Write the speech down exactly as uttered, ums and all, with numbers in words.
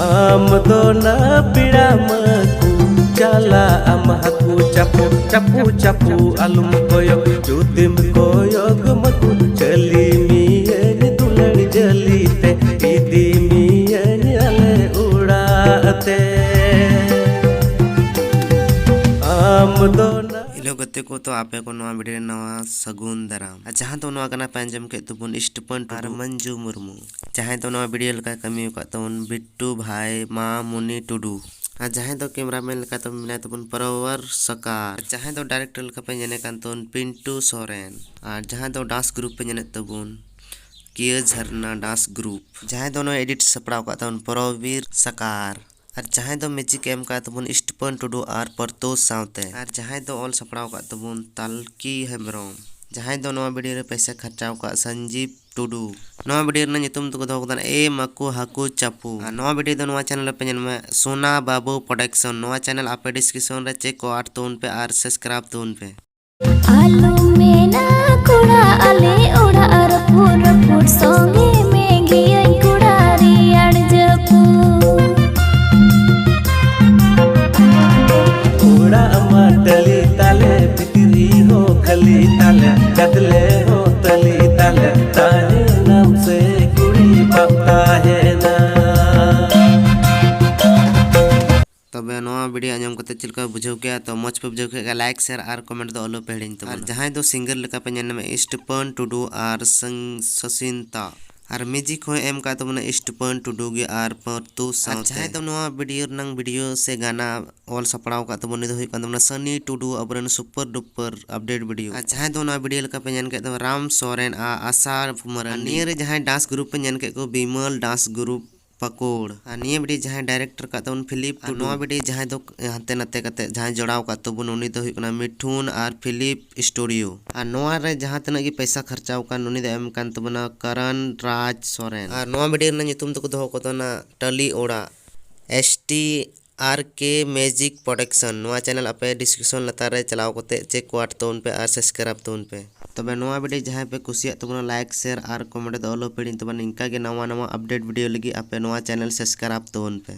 ᱟᱢ ᱫᱚ ᱱᱟ ᱯᱮᱲᱟ ᱢᱟᱹᱠᱩ, ᱪᱟᱞᱟᱜ ᱟᱢ ᱦᱟᱹᱠᱩ ᱪᱟᱯᱚ, ᱪᱟᱯᱚ ᱪᱟᱯᱚ ᱟᱞᱚᱢ ᱠᱚᱭᱚᱜ, ᱡᱩᱫᱤᱢ ᱠᱚᱭᱚᱜ ᱢᱟᱹᱠᱩ, ᱪᱟᱹᱞᱤ ᱢᱤᱭᱟᱹᱧ ᱫᱩᱞᱟᱹᱲ ᱡᱟᱹᱞᱤ ᱛᱮ, ᱤᱫᱤ ᱢᱤᱭᱟᱹᱧ ᱟᱞᱮ ᱚᱲᱟᱜ ᱛᱮ᱾ ᱟᱢ ᱫᱚ ᱱᱟ ᱦᱮᱞᱳ ᱜᱟᱛᱮ ᱠᱚ, ᱛᱚ ᱟᱯᱮ ᱠᱚ ᱱᱚᱣᱟ ᱵᱷᱤᱰᱤᱭᱳ ᱨᱮ ᱱᱟᱣᱟ, ᱥᱟᱹᱜᱩᱱ ᱫᱟᱨᱟᱢ᱾ ᱟᱨ ᱡᱟᱦᱟᱸ ᱫᱚ ᱱᱚᱣᱟ ᱜᱟᱱᱟ ᱯᱮ ᱟᱸᱡᱚᱢ ᱠᱮᱫ ᱛᱟᱵᱚᱱ ᱥᱴᱤᱯᱷᱟᱱ ᱟᱨ ᱴᱩᱰᱩ, ᱢᱚᱧᱡᱩ ᱢᱩᱨᱢᱩ, ᱡᱟᱦᱟᱸᱭ ᱫᱚ ᱱᱚᱣᱟ ᱵᱷᱤᱰᱤᱭᱳ ᱞᱮᱠᱟ ᱠᱟᱹᱢᱤ ᱟᱠᱟᱫ ᱛᱟᱵᱚᱱ ᱵᱤᱴᱴᱩ ᱵᱷᱟᱭ ᱢᱟ ᱢᱩᱱᱤ ᱴᱩᱰᱩ, ᱟᱨ ᱡᱟᱦᱟᱸᱭ ᱫᱚ ᱠᱮᱢᱨᱟᱢᱮᱱ ᱞᱮᱠᱟᱛᱮ ᱢᱮᱱᱟᱭ ᱛᱟᱵᱚᱱ ᱯᱟᱨᱣᱟᱨ ᱥᱟᱠᱟᱨ, ᱟᱨ ᱡᱟᱦᱟᱸᱭ ᱫᱚ ᱰᱟᱭᱨᱮᱠᱴᱚᱨ ᱞᱮᱠᱟ ᱯᱮ ᱧᱮᱞᱮ ᱠᱟᱱ ᱛᱟᱵᱚᱱ ᱯᱤᱱᱴᱩ ᱥᱚᱨᱮᱱ, ᱟᱨ ᱡᱟᱦᱟᱸᱭ ᱫᱚ ᱰᱟᱱᱥ ᱜᱨᱩᱯ ᱯᱮ ᱧᱮᱞᱮᱫ ᱛᱟᱵᱚᱱ ᱠᱤᱭᱟᱹ ᱡᱷᱟᱨᱱᱟ ᱰᱟᱱᱥ ᱜᱨᱩᱯ, ᱡᱟᱦᱟᱸᱭ ᱫᱚ ᱱᱚᱣᱟ ᱮᱰᱤᱴ ᱥᱟᱯᱲᱟᱣ ᱟᱠᱟᱫ ᱛᱟᱵᱚᱱ ᱯᱨᱚᱵᱤᱨ ᱥᱟᱠᱟᱨ, ᱟᱨ ᱡᱟᱦᱟᱸᱭ ᱫᱚ ᱢᱤᱭᱩᱡᱤᱠ ᱮ ᱮᱢ ᱠᱟᱜ ᱛᱟᱵᱚᱱ ᱥᱴᱤᱯᱷᱟᱱ ᱴᱩᱰᱩ ᱟᱨ ᱯᱚᱨᱛᱳᱥ ᱥᱟᱶᱛᱮ, ᱟᱨ ᱡᱟᱦᱟᱸᱭ ᱫᱚ ᱚᱞ ᱥᱟᱯᱲᱟᱣ ᱟᱠᱟᱫ ᱛᱟᱵᱚᱱ ᱛᱟᱞᱠᱤ ᱦᱮᱢᱵᱨᱚᱢ, ᱡᱟᱦᱟᱸᱭ ᱫᱚ ᱱᱚᱣᱟ ᱵᱷᱤᱰᱤᱭᱳ ᱨᱮ ᱯᱚᱭᱥᱟ ᱠᱷᱚᱨᱪᱟᱣ ᱟᱠᱟᱫ ᱥᱚᱧᱡᱤᱵ ᱴᱩᱰᱩ᱾ ᱱᱚᱣᱟ ᱵᱷᱤᱰᱤᱭᱳ ᱨᱮᱱᱟᱜ ᱧᱩᱛᱩᱢ ᱫᱚᱠᱚ ᱫᱚᱦᱚ ᱠᱟᱫᱟ ᱮ ᱢᱟᱠᱩ ᱦᱟᱹᱠᱩ ᱪᱟᱯᱩ᱾ ᱟᱨ ᱱᱚᱣᱟ ᱵᱷᱤᱰᱤᱭᱳ ᱫᱚ ᱱᱚᱣᱟ ᱪᱮᱱᱮᱞ ᱨᱮᱯᱮ ᱧᱮᱞ ᱢᱟ, ᱥᱳᱱᱟ ᱵᱟᱵᱩ ᱯᱨᱚᱰᱟᱠᱥᱚᱱ᱾ ᱱᱚᱣᱟ ᱪᱮᱱᱮᱞ ᱟᱯᱮ ᱰᱤᱥᱠᱨᱤᱯᱥᱚᱱ ᱨᱮ ᱪᱮᱠ ᱟᱣᱩᱴ ᱛᱟᱵᱚᱱ ᱯᱮ ᱟᱨ ᱥᱟᱵᱥᱠᱨᱟᱭᱤᱵ ᱛᱟᱵᱚᱱ ᱯᱮ᱾ ᱟᱞᱚᱢ ᱢᱮᱱᱟ ᱠᱚᱲᱟ, ᱟᱞᱮ ᱚᱲᱟᱜ ᱨᱟᱹᱯᱩᱫ ᱨᱟᱹᱯᱩᱫ, ᱥᱚᱸᱜᱮ ᱢᱮ ᱜᱮᱭᱟᱹᱧ ᱠᱚᱲᱟ ᱨᱮᱭᱟᱲ ᱡᱟᱹᱯᱩᱫ᱾ ᱚᱲᱟᱜ ᱢᱟ ᱴᱟᱹᱞᱤ ᱛᱟᱞᱮ, ᱵᱷᱤᱛᱨᱤ ᱦᱚᱸ ᱠᱷᱟᱹᱞᱤ ᱛᱟᱞᱮ, ᱜᱟᱫᱞᱮ ᱦᱚᱸ ᱛᱟᱹᱞᱤ ᱛᱟᱞᱮ, ᱛᱟᱦᱮᱱᱟᱢ ᱥᱮ ᱠᱩᱲᱤ ᱵᱟᱢ ᱛᱟᱦᱮᱱᱟ᱾ ᱛᱚᱵᱮ ᱱᱚᱣᱟ ᱵᱷᱤᱰᱤᱭᱳ ᱟᱸᱡᱚᱢ ᱠᱟᱛᱮ ᱪᱮᱫ ᱞᱮᱠᱟ ᱵᱩᱡᱷᱟᱹᱣ ᱠᱮᱜᱼᱟ? ᱛᱚ ᱢᱚᱡᱽ ᱯᱮ ᱵᱩᱡᱷᱟᱹᱣ ᱠᱮᱫ ᱠᱷᱟᱱ ᱞᱟᱭᱤᱠ, ᱥᱮᱭᱟᱨ ᱟᱨ ᱠᱚᱢᱮᱱᱴ ᱫᱚ ᱟᱞᱚ ᱯᱮ ᱦᱤᱲᱤᱧ ᱛᱟᱵᱚᱱᱟ᱾ ᱟᱨ ᱡᱟᱦᱟᱸᱭ ᱫᱚ ᱥᱤᱝᱜᱟᱨ ᱞᱮᱠᱟ ᱯᱮ ᱧᱮᱞ ᱧᱟᱢᱟ ᱥᱴᱤᱯᱷᱟᱱ ᱴᱩᱰᱩ ᱟᱨ ᱥᱟᱝ-, ᱥᱚᱥᱤᱱᱛᱟ᱾ ᱟᱨ ᱢᱤᱭᱩᱡᱤᱠ ᱦᱚᱸᱭ ᱮᱢ ᱠᱟᱜ ᱛᱟᱵᱚᱱᱟ ᱥᱴᱤᱯᱷᱟᱱ ᱴᱩᱰᱩ ᱜᱮ ᱟᱨ ᱯᱟᱹᱨᱛᱩ ᱟᱨ ᱥᱟᱶᱛᱮ᱾ ᱡᱟᱦᱟᱸᱭ ᱫᱚ ᱱᱚᱣᱟ ᱵᱷᱤᱰᱤᱭᱳ ᱨᱮᱱᱟᱝ ᱵᱷᱤᱰᱤᱭᱳ ᱥᱮ ᱜᱟᱱᱟ ᱚᱞ ᱥᱟᱯᱲᱟᱣ ᱠᱟᱜ ᱛᱟᱵᱚᱱ, ᱩᱱᱤ ᱫᱚ ᱦᱩᱭᱩᱜ ᱠᱟᱱ ᱛᱟᱵᱚᱱᱟ ᱥᱟᱱᱤ ᱴᱩᱰᱩ, ᱟᱵᱚᱨᱮᱱ ᱥᱩᱯᱟᱨ ᱰᱩᱯᱟᱨ ᱟᱯᱰᱮᱴ ᱵᱷᱤᱰᱤᱭᱳ᱾ ᱟᱨ ᱡᱟᱦᱟᱸᱭ ᱫᱚ ᱱᱚᱣᱟ ᱵᱷᱤᱰᱤᱭᱳ ᱞᱮᱠᱟ ᱯᱮ ᱧᱮᱞ ᱠᱮᱫ ᱛᱟᱵᱚᱱᱟ ᱨᱟᱢ ᱥᱚᱨᱮᱱ ᱟᱨ ᱟᱥᱟ ᱢᱟᱨᱟᱱᱰᱤ᱾ ᱟᱨ ᱱᱤᱭᱟᱹ ᱨᱮ ᱡᱟᱦᱟᱸᱭ ᱰᱟᱱᱥ ᱜᱨᱩᱯ ᱯᱮ ᱧᱮᱞ ᱠᱮᱫ ᱠᱚ, ᱵᱤᱢᱚᱞ ᱰᱟᱱᱥ ᱜᱨᱩᱯ ᱯᱟᱠᱩᱲ᱾ ᱟᱨ ᱱᱤᱭᱟᱹ ᱵᱷᱤᱰᱤᱭᱳ ᱡᱟᱦᱟᱸᱭ ᱰᱟᱭᱨᱮᱠᱴᱚᱨ ᱠᱟᱜ ᱛᱟᱵᱚᱱ ᱯᱷᱤᱞᱤᱯ ᱟᱨ ᱴᱩᱰᱩ᱾ ᱱᱚᱣᱟ ᱵᱷᱤᱰᱤᱭᱳ ᱡᱟᱦᱟᱸᱭ ᱫᱚ ᱦᱟᱱᱛᱮ ᱱᱟᱛᱮ ᱠᱟᱛᱮ ᱡᱟᱦᱟᱸᱭ ᱡᱚᱲᱟᱣ ᱠᱟᱜ ᱛᱟᱵᱚᱱ, ᱩᱱᱤ ᱫᱚ ᱦᱩᱭᱩᱜ ᱠᱟᱱᱟ ᱢᱤᱴᱷᱩᱱ ᱟᱨ ᱯᱷᱤᱞᱤᱯ ᱥᱴᱩᱰᱤᱭᱳ᱾ ᱟᱨ ᱱᱚᱣᱟ ᱨᱮ ᱡᱟᱦᱟᱸ ᱛᱤᱱᱟᱹᱜ ᱜᱮ ᱯᱚᱭᱥᱟ ᱠᱷᱚᱨᱪᱟᱣ ᱟᱠᱟᱱ, ᱩᱱᱤ ᱫᱚ ᱮᱢ ᱠᱟᱱ ᱛᱟᱵᱚᱱᱟ ᱠᱟᱨᱟᱱ ᱨᱟᱡᱽ ᱥᱚᱨᱮᱱ᱾ ᱟᱨ ᱱᱚᱣᱟ ᱵᱷᱤᱰᱤᱭᱳ ᱨᱮᱱᱟᱜ ᱧᱩᱛᱩᱢ ᱫᱚᱠᱚ ᱫᱚᱦᱚ ᱠᱟᱫᱟ ᱱᱟ ᱴᱟᱹᱞᱤ ᱚᱲᱟᱜ, ᱮᱥ ᱴᱤ ᱟᱨ ᱠᱮ ᱢᱤᱭᱩᱡᱤᱠ ᱯᱨᱚᱰᱟᱠᱥᱚᱱ᱾ ᱱᱚᱣᱟ ᱪᱮᱱᱮᱞ ᱟᱯᱮ ᱰᱤᱥᱠᱨᱤᱯᱥᱚᱱ ᱞᱟᱛᱟᱨ ᱨᱮ ᱪᱟᱞᱟᱣ ᱠᱟᱛᱮ ᱪᱮᱠ ᱟᱣᱩᱴ ᱛᱟᱵᱚᱱ ᱯᱮ ᱟᱨ ᱥᱟᱵᱥᱠᱨᱟᱭᱤᱵ ᱛᱟᱵᱚᱱ ᱯᱮ᱾ ᱛᱚᱵᱮ ᱱᱚᱣᱟ video ᱡᱟᱦᱟᱸᱭ ᱯᱮ ᱠᱩᱥᱤᱭᱟᱜ ᱛᱟᱵᱚᱱᱟ, like, share ᱟᱨ comment ᱫᱚ ᱟᱞᱚ ᱯᱮ ᱦᱤᱲᱤᱧ ᱛᱟᱵᱚᱱᱟ᱾ ᱱᱤᱝᱠᱟ ᱜᱮ ᱱᱟᱣᱟ ᱱᱟᱣᱟ update video ᱞᱟᱹᱜᱤᱫ ᱟᱯᱮ ᱱᱚᱣᱟ channel subscribe ᱛᱟᱵᱚᱱ ᱯᱮ᱾